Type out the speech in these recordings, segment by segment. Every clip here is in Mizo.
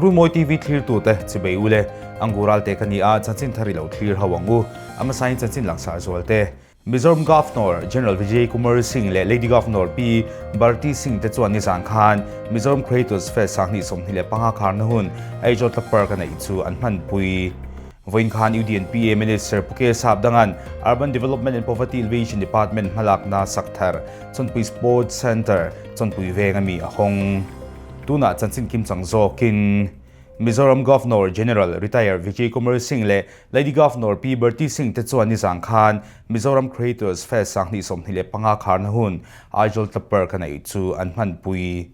Runmawi TV thlirtute chibei ule Angural te ka ni a, chanchin thar i lo thlir ho ang u. A hmasain chanchin langsar zual te. Mizoram Governor General Vijay Kumar Singh leh Lady Governor Pi Bharti Singh te chuan nizan khan Mizoram Creators Fest 2025 kharna hun Aizawl Club Park a neih chu an hmanpui. Vawiin khan UDNPA Minister Pu K Sapdanga'n Urban Development and Poverty Alleviation Department hmalakna sak thar Chawnpui Sports Centre, Chawnpui veng a mi a hawng. Tunah chanchin kimchang zawkin Mizoram Governor General Retired Vijay Kumar Singh leh Lady Governor Pi Bharti Singh te chuan nizan khan Mizoram Creators Fest 2025 kharna hun Aizawl Club Park a neih chu an hmanpui.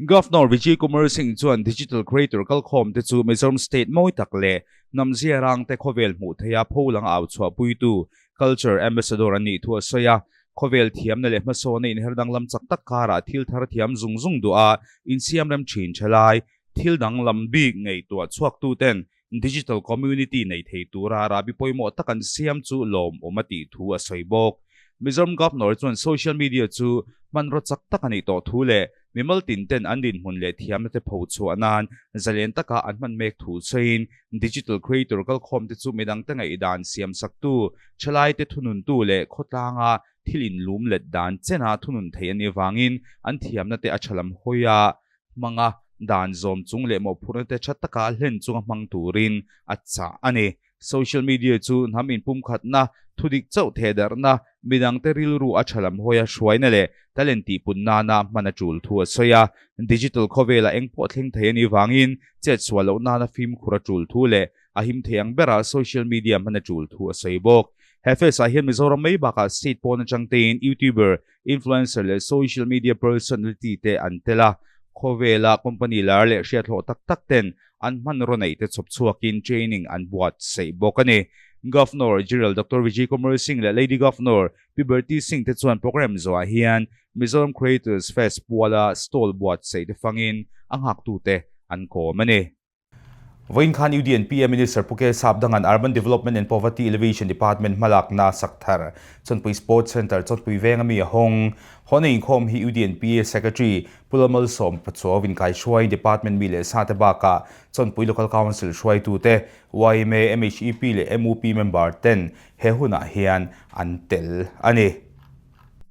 Governor Vijay Kumar Singh chuan Digital Creator kalkhawm te chu Mizoram State mawi tak leh hnam ziarang te khawvel hmuh theiha pholang au chhuahpuitu Culture Ambassador an nih thu a sawi a. Khawvel thiamna leh hmasawna inher danglam chak tak karah thil thar thiam zung zung duh a insiam rem thin thalai thil danglam bik ngaihtuah chhuaktuten digital community nei thei tura rahbi pawimawh tak an siam chu lawmawm a tih thu a sawi bawk. Mizoram Governor chuan social media chu hmanraw chak tak a nih tawh thu leh mimal tin ten an dinhmun leh thiamna te pho chhuah nan zalen taka an hman mek thu sawiin digital creator kalkhawm te chu midangte ngaihdan siam saktu, thalaite thununtu leh khawtlanga thil inlum let dan chena thunun thei a nih avangin an thiamna te a tha lam hawi a hmang a, dan zawm chung leh mawhphurhna te tha taka hlen chunga hmang turin a chah a ni. Social media chu hnam inpumkhatna, thudik chauh thehdarhna, midangte rilru a tha lam hawia hruaina leh talent tihpun nana hman a tul thu a sawi a. Digital khawvela eng pawh thleng thei a nih vangin chetsual loh nana fimkhur a tul thu leh a him thei ang bera social media hman a tul thu a sawi bawk. He phase ah hian Mizoram mai bakah state pawn atang tein YouTuber, Influencer leh social media personality te an tel a, khawvela company lar leh hriathlawh tak tak ten an hmanraw neih te chhawp chhuakin training an buatsaih bawk a ni. Governor General Doctor Vijay Kumar Singh leh Lady Governor Pi Bharti Singh te chuan programme zawhah hian Mizoram Creators Fest puala stall buatsaih te fangin a nghaktute an kawm a ni. Vawiin khan UDNPA Minister Pu K Sapdanga'n Urban Development and Poverty Alleviation Department hmalakna sak thar Chawnpui Sports Centre Chawnpui venga mi a hawng. Hawna inkhawm hi UDNPA Secretary Pu Lalmalsawm Pachuau inkaihruaiin Department mi leh sa te bakah Chawnpui Local Council hruaitute, yma, MHEP leh MUP member ten he hunah hian an tel a ni.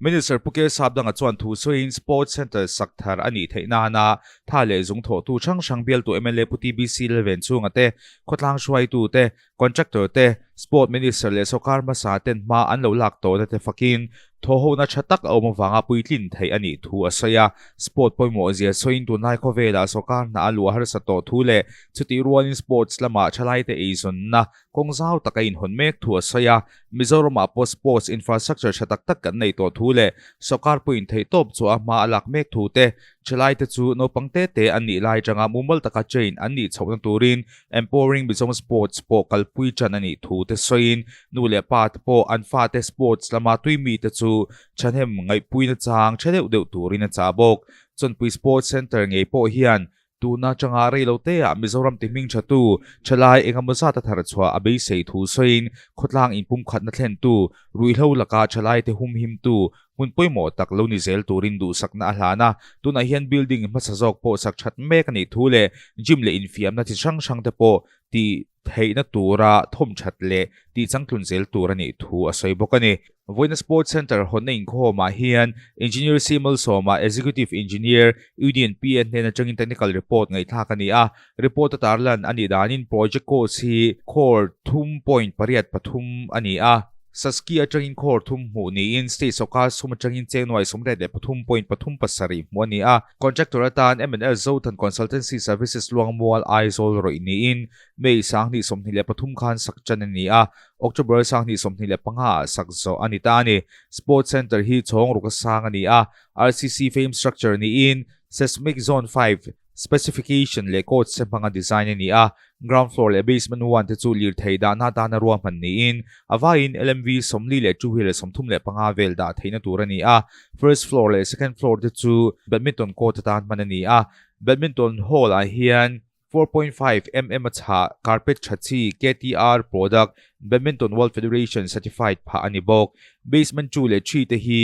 Minister Pu K Sapdanga chuan thu sawiin Sports Centre sak thar a nih theih nana tha leh zung thawhtu hrang hrang bialtu mla Pu TBC Lalven chhunga te, khawtlang hruaitu te, contractor te, Sport Minister leh sawrkar hmasa ten hma an lo lak tawhna te fakin thawhhona tha tak a awm avanga puitlin theih a nih thu a sawi a. Sport pawimawh zia sawiin tunlai khawvelah sawrkar hna a luah harsa tawh thu leh chutih rualin sports lamah thalaite eizawnna Kawng zau taka inhawn mek thu a sawi a, Mizoramah pawh sports infrastructure tha tak tak kan nei tawh thu leh sawrkar pawhin theihtawp chu a hma a lak mek thu te, thalaite chu naupang te te an nih lai atanga mumal taka train an nih chhohna turin Empowering Mizoram Sports pawh kalpui tan a nih thu te sawiin nu leh pa te pawh an fate sports lama tui mite chu thahnem ngaihpuina chang tha deuh deuh turin a chah bawk. Chawnpui Sports Centre ngei pawh hian Tuna changa rei lo teah Mizoram ti hming thatu thalai engemaw zat a thar chhuah a beisei thu sawiin khawtlang inpumkhatna thlentu, ruihhlo laka thalaite humhimtu hmun pawimawh tak lo ni zel turin duhsakna a hlan a. Tunah hian building hmasa zawk pawh sak that mek a nih thu leh gym leh infiamna chi hrang hrang te pawh tih theihna tura thawm that leh tih changtlun zel tur a nih thu a sawi bawk a ni. Vawiina Sports Centre hawnna inkhawmah hian Engineer C Malsawma, Executive Engineer, Union PA hnen atangin technical report ngaihthlak a ni a. Report a tarlan a nih danin project cost hi crore 3.83 a ni a. Saski atangin crore thum hmuh niin state sawrkar sum atangin cheng nuai 83.37 hmuh a ni a. Contractor atan M&L Zothan Consultancy Services Luangmual Aizawl rawih niin May 2023 khan sak tan a ni a, October 2025 ah sak zawh a ni ta a ni. Sports Centre hi chhawng ruk a sang a ni a, RCC frame structure niin Seismic Zone 5 specification leh code se hmanga design a ni a, ground floor leh basement 1 te chu lirthei dahna atana ruahman niin a vaiin LMV 40 leh two wheeler 35 vel dah theihna tur a ni a, first floor leh second floor te chu badminton court atan hman a ni a, badminton hall ah hian 4.5 mm a chhah carpet tha chi KTR product Badminton World Federation certified phah a ni bawk. Basement 2 leh 3 te hi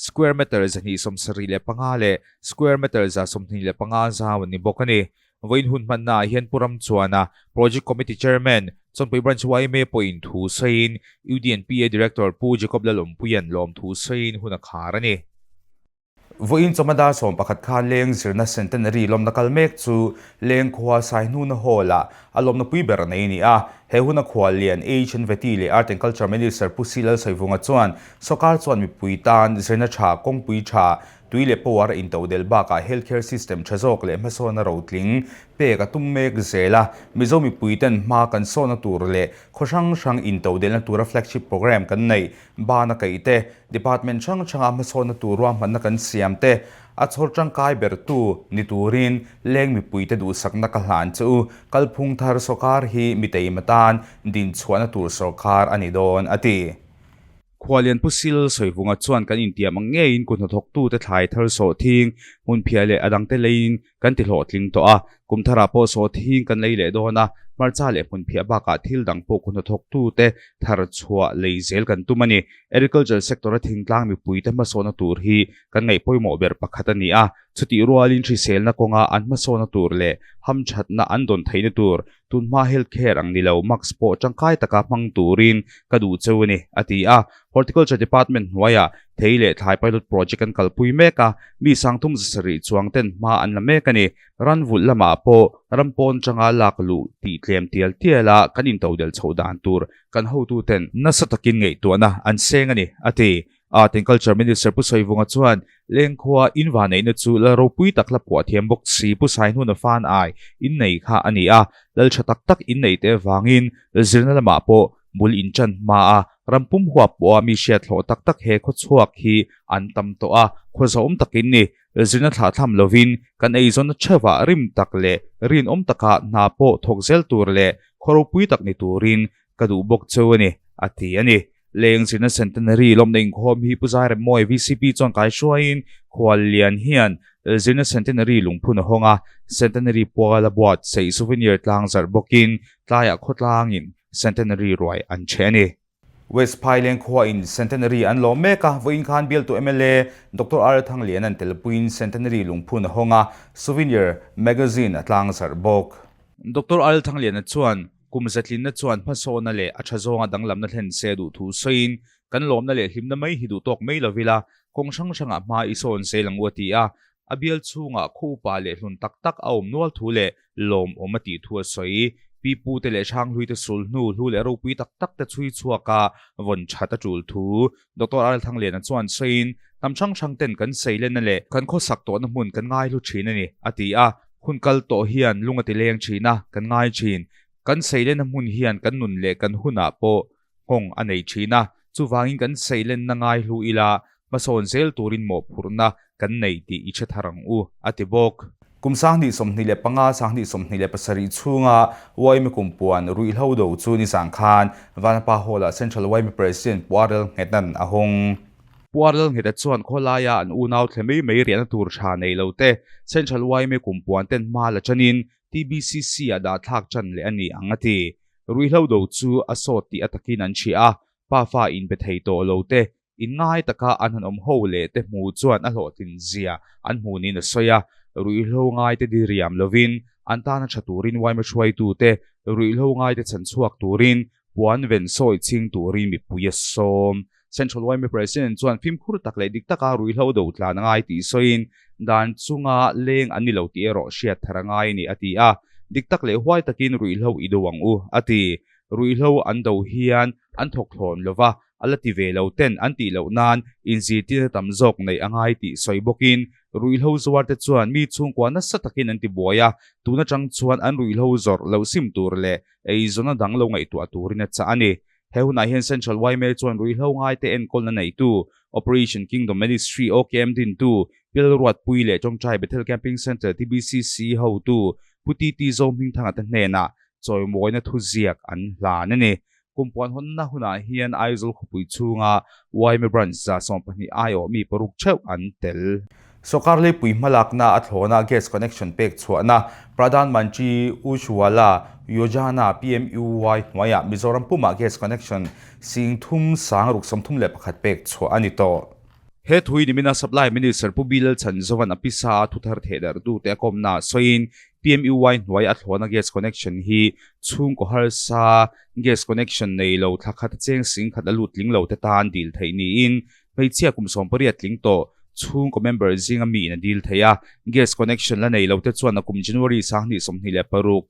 square meter 275 leh square meter 125 zau a ni bawk a ni. Vawiin hun hmannaah hian Pu Ramchuana, Project Committee Chairman, Chawnpui Branch yma pawhin thu sawiin UDNPA Director Pu Jacob Lalawmpuia'n lawmthu sawiin hun a khar a ni. Vawiin chawhma 11 khan Leng zirna Centenary lawmna kal mek chu Leng khua Saihnuna Hall-ah a lawmna pui ber nei a ni a. He huna khual lian Age and Vety leh Art and Culture Minister Pu C Lalsaivunga chuan sawrkar chuan mipui tan zirna tha, kawngpui tha, tui leh power intodelh bakah health care system tha zawk leh hmasawnna rotling pek a tum mek zel a. Mizo mipui ten hma kan sawhna tur leh khaw hrang hrang intodelhna tura flagship programme kan neih Bana kaih te, department hrang hranga hmasawnna tur ruahmanna kan siam te, a chhawr tangkai bertu ni turin leng mipuite duhsakna ka hlan che u. Kalphung thar sawrkar hi mi teima tan dinchhuahna tur sawrkar a ni dawn, a ti. Khualian Pu Sil Sawivunga chuan kan intiam ang ngeiin kut hnathawktute thlai thar sawhthing, hmunphiah leh a dangte leiin kan ti hlawhtling tawh a, kum tharah pawh sawhthing kan lei leh dawn a, hmarcha leh hmunphiah bakah thil dang pawh kuhnathawktute thar chhuah lei zel kan tum a ni. Agriculture sector-a thingtlang mipuite hmasawnna tur hi kan ngaih pawimawh ber pakhat a ni a, chutih rualin hriselna kawnga an hmasawnna tur leh hamthatna an dawn theihna tur tunhma health care ang ni lo mask pawh tangkai taka hmang turin ka duh cheu a ni, a ti a. Horticulture Department hnuaiah thei leh thlai pilot project an kalpui mek a, mi sangthum zasarih chuang ten hma an la mek a ni. Ran vulh lamah pawh ram pawn tanga lak luh tih tlem tial tial a kan intodelh chhoh dan tur kan hotuten nasa takin ngaihtuahna an seng a ni, a ti. Art and Culture Minister Pu Sawivunga chuan Lengkhua invaneihna chu lal ropui tak la phuah thiam bawk si Pu Saihnuna fan ai innei kha a ni a, lal tha tak tak innei te avangin zirna lamah pawh bul inṭan hma a, ram pum huap pawha mi hriat hlawh tak tak he khawchhuak hi an tam tawh a, khaw zauhawm takin ni. Zirna thlahthlam lovin kan eizawnna theuhah rim tak leh rinawm taka hna pawh thawk zel tur leh khaw ropui tak ni turin Ka duh bawk cheu a ni, a ti a ni. Leng zirna Centenary lawmna inkhawm hi Pu Zairemmawi VCP chuan kai hruaiin Khuallian hian zirna Centenary lungphun a hawng a, Centenary pual a buatsaih souvenir tlang zarh bawkin tlaiah khawtlangin Centenary ruai an chhe a ni. West Phaileng khuain Centenary an lawm mek a, vawiin khan bialtu mla Doctor R Thangliana'n telpuiin Centenary lungphun a hawng a, souvenir magazine a tlang zarh bawk. Doctor R Thangliana chuan Kum zatlinna chuan hmasawnna leh a tha zawnga danglamna thlen se duh thu sawiin, kan lawmna leh hlimna mai hi duh tawk mai lovila, kawng hrang hrangah hma i sawn zel ang u a ti a. A bial chhungah khaw upa leh hlun tak tak a awm nual thu leh lawmawm a tih thu a sawi. Pi pute leh hranghlui te sul hnu hlu leh ropui tak tak te chhui chhuaka vawn that a tul thu Doctor R Thangliana chuan sawiin, hnam hrang hrang ten kan seilenna leh kan khawsak tawhna hmun kan ngaihlu thin a ni, a ti a. Hun kal tawh hian lung a ti leng thin a, kan ngai thin. Kan seilenna hmun hian kan nun leh kan hunah pawh nghawng a nei thin a, chuvangin kan seilenna ngaihlu ila hmasawn zel turin mawhphurhna kan nei tih i hre thar ang u, a ti bawk. Kum 2025, 2027 chhunga yma kumpuan ruihhlo do chu nizan khan Vanapa Hall-ah Central yma President Pu Arel Nghetan a hawng. Pu Arel Ngheta chuan khawlaia an unau thle mai mai riahna tur tha nei lo te Central yma kumpuan ten hma la chanin TBCC-ah dah thlak chan leh a ni ang a ti. Ruihhlo do chu a sawt tih a takin an hria a, pafa inbe thei tawh lo te Inngai taka an han awm ho leh te hmu chuan a hlawhtlin zia an hmu niin a sawi a, ruihhlo ngaite diriam lovin an tana tha turin yma hruaitute ruihhlo ngaite chhan chhuak turin puan ven sawi chhing turin mipui a sawm. Central yma President chuan fimkhur tak leh dik taka ruihhlo do tlan a ngai tih sawiin dan chunga leng an ni lo tih erawh hriat thar a ngai a ni a ti a, dik tak leh huai takin ruihhlo i do ang u a ti. Ruihhlo an do hian an thawk thlawn lova, A la ti ve lo ten an tih loh nan inzirtirna tam zawk neih a ngai tih sawi bawkin ruihhlo zuarte chuan mi chhungkua nasa takin an ti buai a, tun atang chuan an ruihhlo zawrh loh sim tur leh eizawnna dang lo ngaihtuah turin a chah a ni. He hunah hian Central yma chuan ruihhlo ngaite enkawlna neitu Operation Kingdom Ministry, OKM, dintu Pilruatpui leh Tawngtai Bethel Camping Centre, TBCC, hotu Pu TT Zohmingthanga te hnenah chawimawina thuziak an hlan a ni. Kumpuan hawnna hunah hian Aizawl khawpui chhunga yma Branch 12 aiawh mi paruk theuh an tel. Sawrkar leipui hmalakna a thlawna gas connection pek chhuahna Pradhan Mantri Ujjwala Yojana, PMUY, hnuaiah Mizoram pumah gas connection sing thum sang ruk 31 pek chhuah a ni tawh. He thui nimina Supply Minister Pu Bilal Chhanzovan a pisa a thuthar thehdarh dute a kawmna sawiin. PMUY hnuai a thlawhna gas connection hi chhungkaw harsa gas connection nei lo thla khat a cheng sing khat a lut tling lo te tan dil theih niin hmeichhia kum 80 tling tawh chhungkaw member zinga mi in a dil thei a. Gas connection la nei lo te chuan a kum January 2026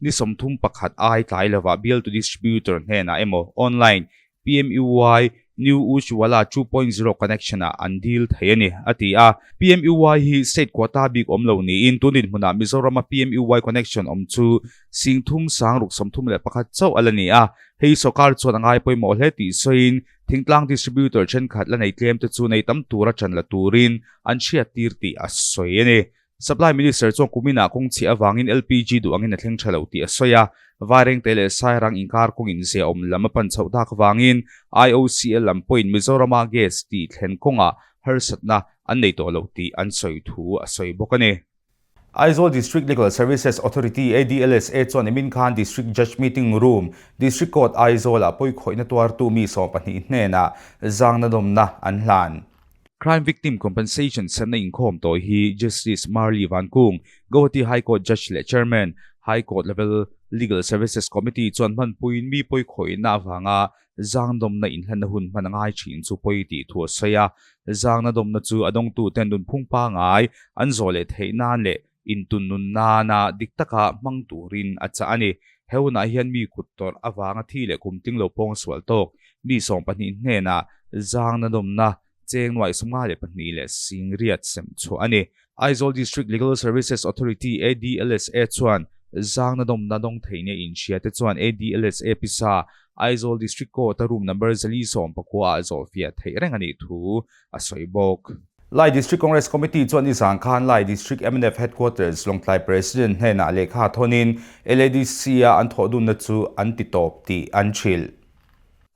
ni 31 ai tlai lovah bialtu distributor hnenah emaw online PMUY New Ujjwala 2.0 connection ah an dil thei a ni, a ti a. PMUY hi state quota bik awm lo niin tun dinhmunah Mizorama PMUY connection awm chu 36 31 chauh a la ni a. Hei sawrkar chuan a ngai pawimawh hle tih sawiin thingtlang distributor thenkhat la nei tlem te chu nei tam tura ṭan la turin an hriattir tih a sawi a ni. Supply Minister chuan kuminah kawng chhiah avangin LPG duh angin a thleng tha lo tih a sawi a, Vairengte leh Sairang inkar kawng inzia awm lam a pan chhoh tak avangin IOCL lam pawhin Mizorama gas tih thlen kawngah harsatna an nei tawh lo tih an sawi thu a sawi bawk a ni. Aizawl District Legal Services Authority, ADLSA, chuan nimin khan District Judge Meeting Room, District Court Aizawl-ah pawikhawihna tuartu mi 12 hnenah zangna dawmna an hlan. Crime Victim Compensation semna inkhawm tawh hi Justice Marli Vankung, Guwahati High Court Judge leh Chairman, High Court Level Legal Services Committee chuan hmanpuiin mi pawikhawihna avanga zangdawmna inhlanna hun hman a ngai thin chu pawi tih thu a sawi a. Zangna dawmna chu a dawngtuten nunphung pangai an zawh leh theih nan leh intun nun nana dik taka hmang turin a chah a ni. He hunah hian mi kut tawrh avanga thi leh kum tling lo pawng sual tawk mi 12 hnenah zangna dawmna cheng nuaih 52 leh 80 sem chhuah a ni. Aizawl District Legal Services Authority, ADLSA, chuan zangna dawmna dawng thei nia inhria te chuan ADLSA pisa Aizawl District Court-a room number 419 ah zawhfiah theih reng a nih thu a sawi bawk. Lai District Congress Committee chuan nizan khan Lai District mnf Headquarters Lawngtlai President hnenah lehkha thawnin LADC-a an thawh dunna chu an ti tawp tih an hrilh.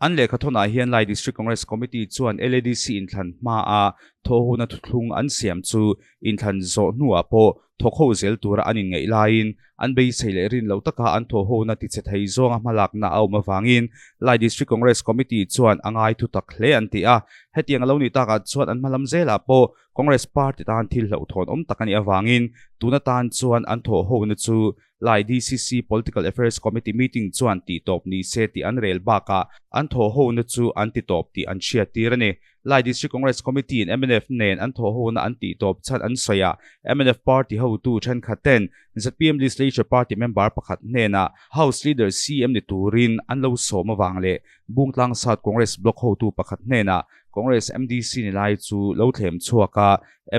An lehkha thawnah hian Lai District Congress Committee chuan LADC inthlan hmaa thawhhona thuthlung an siam chu inthlan zawh hnuah pawh thawk ho zel tura an inngaih laiin an beisei leh rin lo taka an thawhhona tichhe thei zawnga hmalakna a awm avangin Lai District Congress Committee chuan a ngai thu tak hle an ti a. Hetiang a lo nih takah chuan an hmalam zelah pawh Congress Party tan thil hlauhthawn awm tak a nih avangin tun atan chuan an thawhhona chu Lai DCC Political Affairs Committee meeting chuan tihtawp ni se tih an rel bakah an thawhhona chu an titawp tih an hriattir a ni. Lai District Congress Committee in mnf nen an thawhhona an tihtawp chhan an sawi a, mnf party hotu thenkhat ten zpm Legislature Party member pakhat hnenah House Leader CM ni turin an lo sawm avang leh Bungtlang South Congress Block hotu pakhat hnenah Congress MDC ni lai chu lo thlem chhuak a,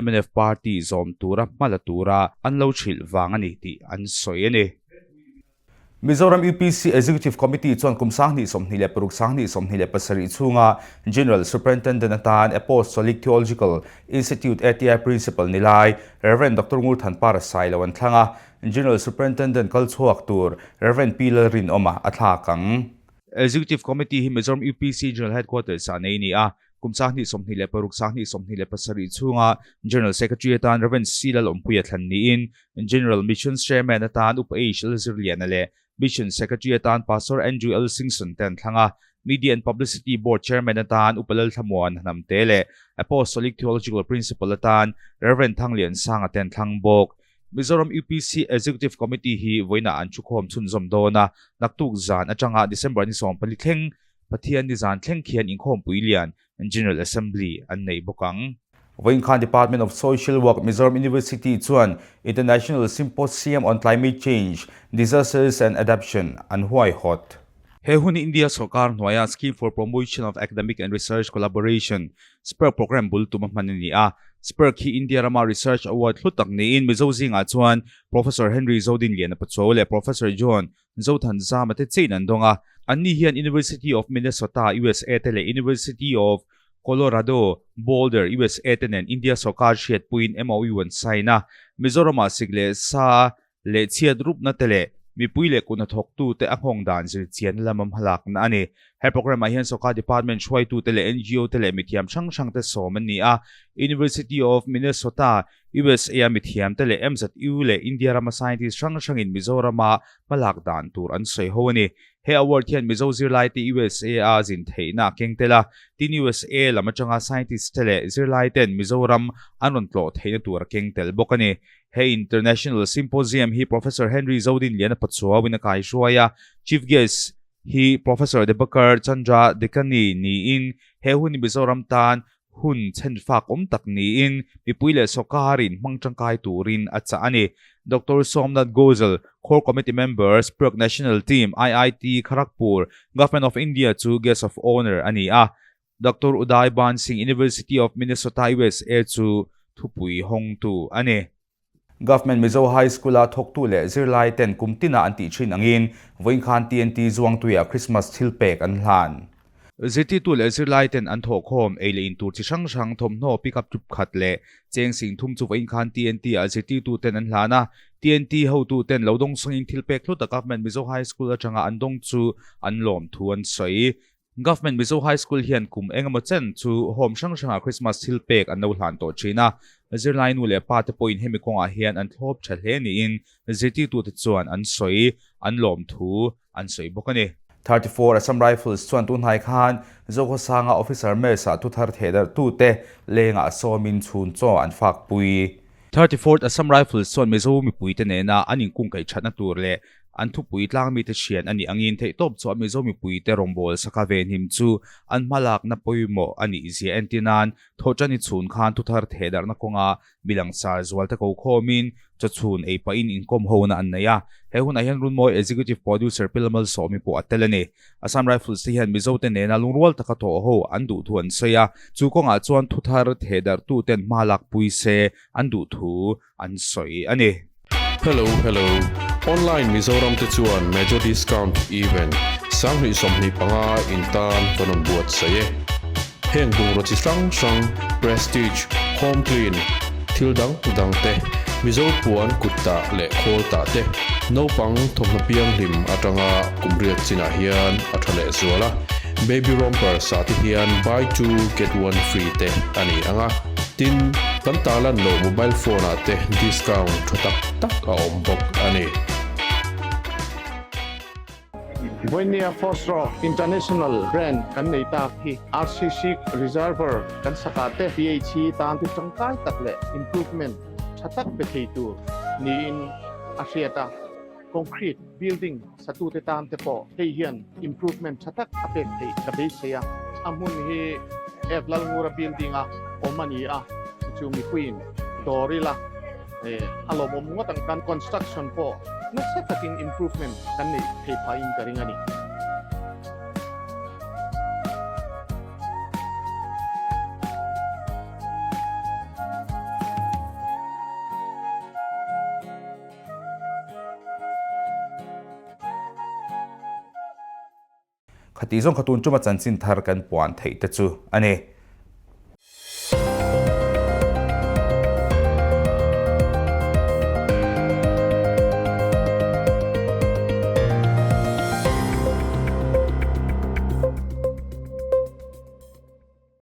mnf party zawm tura hma la tura an lo hrilh vang a ni tih an sawi a ni. Mizoram UPC Executive Committee chuan kum 2026 2027 chhunga General Superintendent atan Apostolic Theological Institute ATI Principal ni lai Rev. Doctor Ngurthanpara Sailo an thlang a, General Superintendent kal chhuak tur Rev. Pi Lalrinawma a thlak ang. Executive Committee hi Mizoram UPC General Headquarters ah nei a ni a, kum 2026 2027 chhunga General Secretary atan Rev. C Lalawmpuia thlan niin General Missions Chairman atan Upa H. Lalzirliana leh Mission Secretary atan Pastor Andrew L. Singson te an thlang a, Media and Publicity Board Chairman atan Upa Lalthlamuan Hnamte leh Apostolic Theological Principal atan Rev. Thangliansanga te an thlang bawk. Mizoram UPC Executive Committee hi vawiinah an thukhawm chhunzawm dawn a, naktuk zan atanga December ni 14 thleng Pathian ni zan thleng khian inkhawmpui lian General Assembly an nei bawk ang. Vawiin khan Department of Social Work, Mizoram University chuan International Symposium on Climate Change, Disasters and Adaption an huaihawt. He hun hi India sawrkar hnuaia Scheme for Promotion of Academic and Research Collaboration, SPARC, program bul tum a hman a ni a. SPARC hi India rama research award hlu tak niin Mizo zingah chuan Professor Henry Zodinliana Pachuau leh Professor John Zothanzama te chein an dawng a. Anni hian University of Minnesota, USA te leh University of Colorado Boulder, USA te nen India sawrkar hriatpuiin MOU an sign a. Mizoramah sik leh sa leh chhiat rupna te leh mipui leh kut hnathawktute a nghawng dan zirchianna lama hmalakna a ni. He programme ah hian sawrkar department hruaitute leh NGO te leh mithiam hrang hrang te sawm an ni a. University of Minnesota, USA a mithiam te leh MZU leh India rama scientist hrang hrangin Mizorama hmalak dan tur an sawi ho a ni. He award hian Mizo zirlaite USA a zin theihna a keng tel a, tin USA lam atanga scientist te leh zirlaiten Mizoram an rawn tlawh theihna tur a keng tel bawk a ni. He International Symposium hi Professor Henry Zodinliana Pachuauin a kaihruai a, Chief Guest hi Professor Debakar Chandra Dekani niin he hun hi Mizoram tan hun chhenfak awm tak niin mipui leh sawrkarin hmang tangkai turin a chah a ni. Doctor Somnath Gozal, Core Committee Member, Spurg National Team, IIT Kharagpur, Government of India chu Guest of Honour a ni a. Doctor Uday Ban Singh, University of Minnesota, USA chu thupui hawngtu a ni. Government Mizo High School-a thawktu leh zirlai ten kum tinah an tih thin angin vawiin khan TNT Zuangtuia Christmas thil pek an hlan. Zirtirtu leh zirlai ten an thawhkhawm ei leh in tur chi hrang hrang thawmhnaw pick up ṭup khat leh cheng sing thum chu vawiin khan TNT ah zirtirtu ten an hlan a. TNT hotu ten lo dawng sangin thil pek hlut a Government Mizo High School atanga an dawng chu an lawm thu an sawi. Government Mizo High School hian kum engemaw chen chu home hrang hrangah Christmas thil pek an lo hlan tawh thin a, zirlai nu leh pa te pawhin hemi kawngah hian an thlawp tha hle niin zirtirtute chuan an sawi, an lawm thu an sawi bawk a ni. 34 Assam Rifles chuan tunhnai khan Zokhawsanga Officer Mess-ah thuthar thehdarhtute lengah sawmin chhun chaw an fakpui. 34th Assam Rifles chuan Mizo mipuite nena an inkungkaih thatna tur leh an thupui tlangmite thian a nih angin theihtawp chu a Mizo mipuite rawngbâwl saka venhim chu an hmalakna pawimawh a nih zia entir nan thawhṭani chhun khan thuthar thehdarhna kawnga mi langsar zualte ko khawmin chawchhun ei pahin inkawm hona an nei a. He hunah hian Runmawi Executive Producer Pi Lalmalsawmi pawh a tel a ni. Assam Rifles te hian Mizote nena lungrual taka thawh ho an duh thu an sawi a, chu kawngah chuan thuthar thehdarhtuten hma lakpui se an duh thu an sawi a ni. Hello hello, Online Mizoram te chuan Major Discount Event 2025 in tan kan rawn buatsaih e. Heng bungraw chi hrang hrang, Prestige, Home Clean, thil dang dang te, Mizo puan kut tah leh khawl tah te, naupang thawmhnaw pianghlim atanga kum riat chinah hian a tha leh zual a, Baby Rompers ah te hian buy two get one free te a ni ang a, tin, kan tarlan loh mobile phone ah te discount tha tak tak a awm bawk a ni. Vawinia Fosro International brand kan nei tak hi RCC Reservoir kan sakah te PHE tan ti tangkai tak leh improvement tha tak pe thei tur niin a hriat a, concrete building satute tan te pawh hei hian improvement tha tak a pek theih ka beisei a. A hmun hi F Lalngura building a awm a ni a, chu mipuiin dawr ila. A lawmawm ngawt ang kan construction pawh nasa takin improvement kan neih thei phahin ka ring a ni. Khati zawng kha tun tuma chanchin thar kan puan theih te chu a ni.